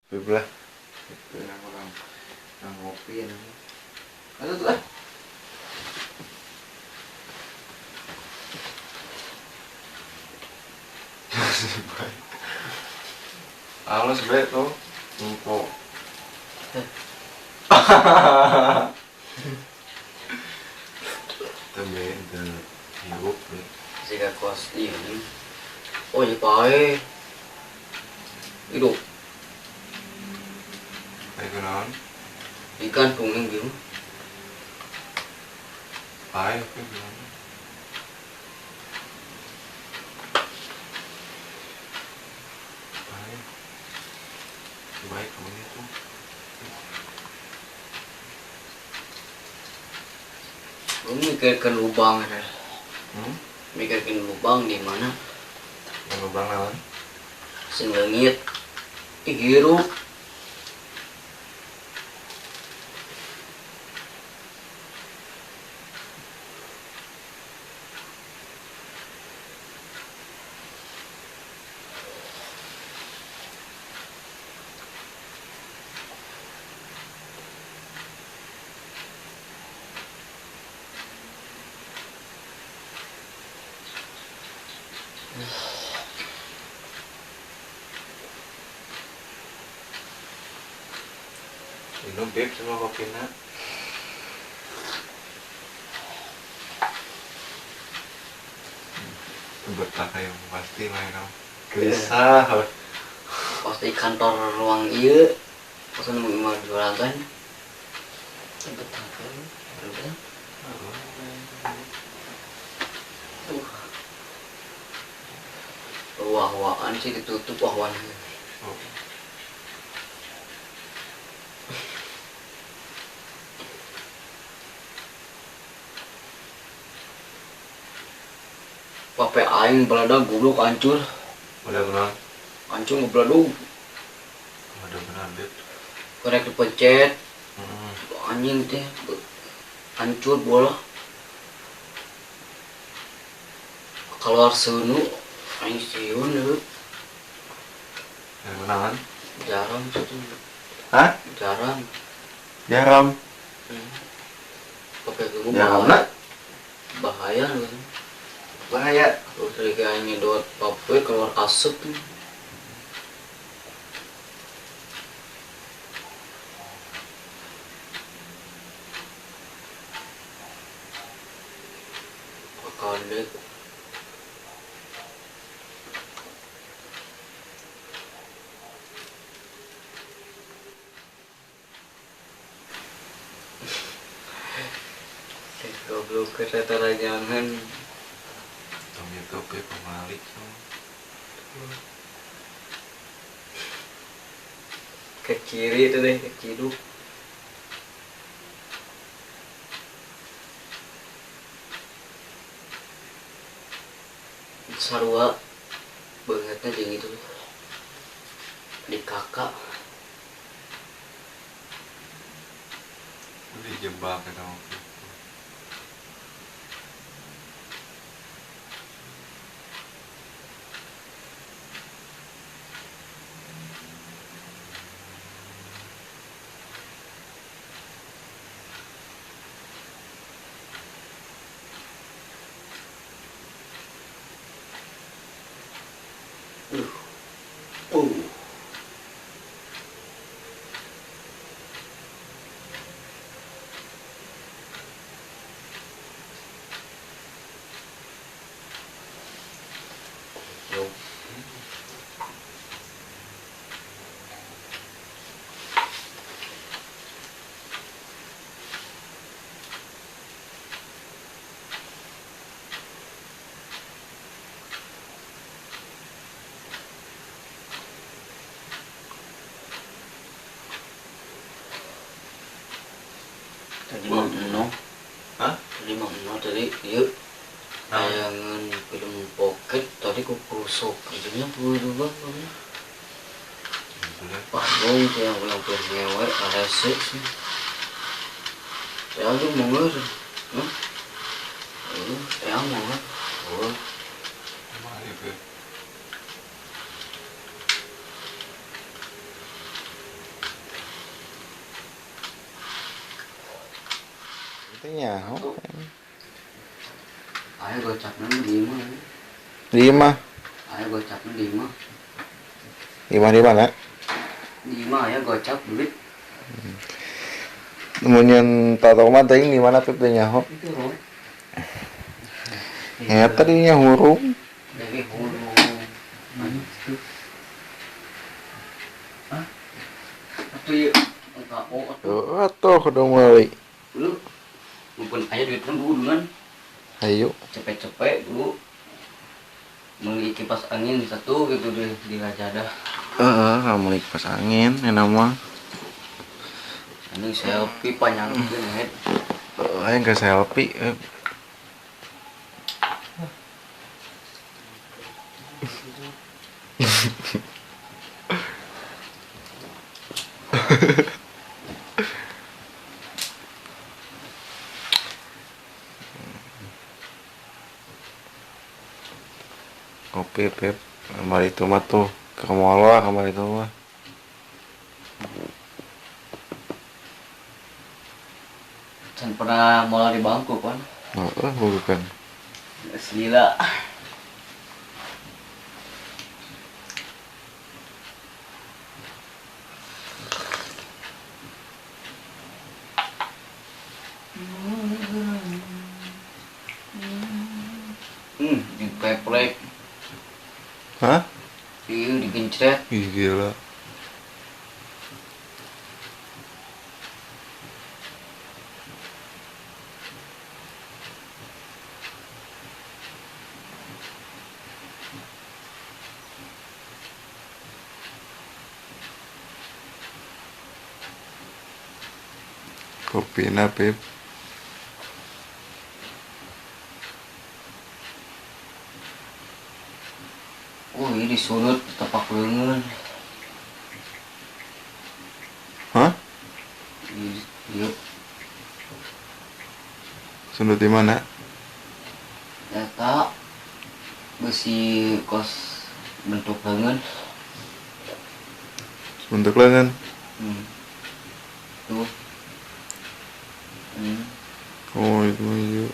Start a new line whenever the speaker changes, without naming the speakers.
Beb lah.
Itu yang orang yang ngopi ya. Aduh tuh lah.
Halus be tuh. Empok. Tembe de hirup be.
Jika kos ini. Oh iya pae. Hidup.
Pae kunaon?
Ikan kuning gitu.
Pae kunaon? Pae. Baik kamunya tuh.
Lu mikirkan lubang ya.
Hmm?
Mikirkan lubang di mana?
Yang lubang lawan?
Sing leungit. Ih hirup.
Minum beb sama kopina. Betah yang pasti lah ya. Gelisah.
Pasti kantor ruang iya. Pasti nemu imah jualan kan. Betah kan. Betah. Wah-wahan sih ditutup wah-wahan.
Oh.
Pape aing beladag goblok hancur.
Udah benar.
Hancur ngebeladug.
Udah benar, Beb.
Korek dipencet. Anjing teh hancur bola. Keluar seunu aing sieun deui.
Yang benar.
Jaram situ.
Hah?
Jaram.
Jaram.
Pape geus
jaramna
bahaya lu.
Bahaya.
Terus lagi aing nyedot pape keluar asap tuh. Kakande. Goblok kereta rajangan.
YouTube ya pemalik tuh.
Ke kiri itu deh, ke kiri. Sarua bangetnya jeung itu di kakak.
Dijebak eta waktu itu.
Tadi mau eno.
Hah?
Tadi mau eno tadi ieu. Tayangan film pocket tadi ku krusuk jadinya berubah banget. Wah, dong yang ulang film ngewe arese sih. Ya lu mau nggak? Hah? Ya mau nggak?
Oh. Emang ya, Beb? Nyaho.
Ayo gocapna di imah.
Di imah.
Ayo gocapna di imah.
Imah di mana?
Di imah aya gocap duit.
Mun nyeun tato mah teuing di mana Pip teh nyaho.
Itu loh.
Eta dinya hurung.
Dari hurung. Hah? Atuh ieu KO atuh.
Atuh kudu meuli.
Lu mumpun aya duitna budunan.
Ayo.
Cepet-cepet dulu. Meuli kipas angin satu gitu deh di Rajadah.
Heeh, meuli kipas angin enak mah.
Ini selfie panjangkeun head.
Heeh, aing ke selfie. Kopi Pip, kamar itu mah tuh ke mall lah kamar itu mah.
Can pernah mola di bangku kan?
Heeh, bukan.
Gila. Dipeplek.
Hah?
Iya, digencret.
Ih, gila. Kopina, Pip.
Oh, ini disunut tepak leungeun.
Hah?
Iya.
Sundut di mana?
Eta besi kos bentuk leungeun.
Bentuk leungeun?
Tuh.
Oh, itu iya.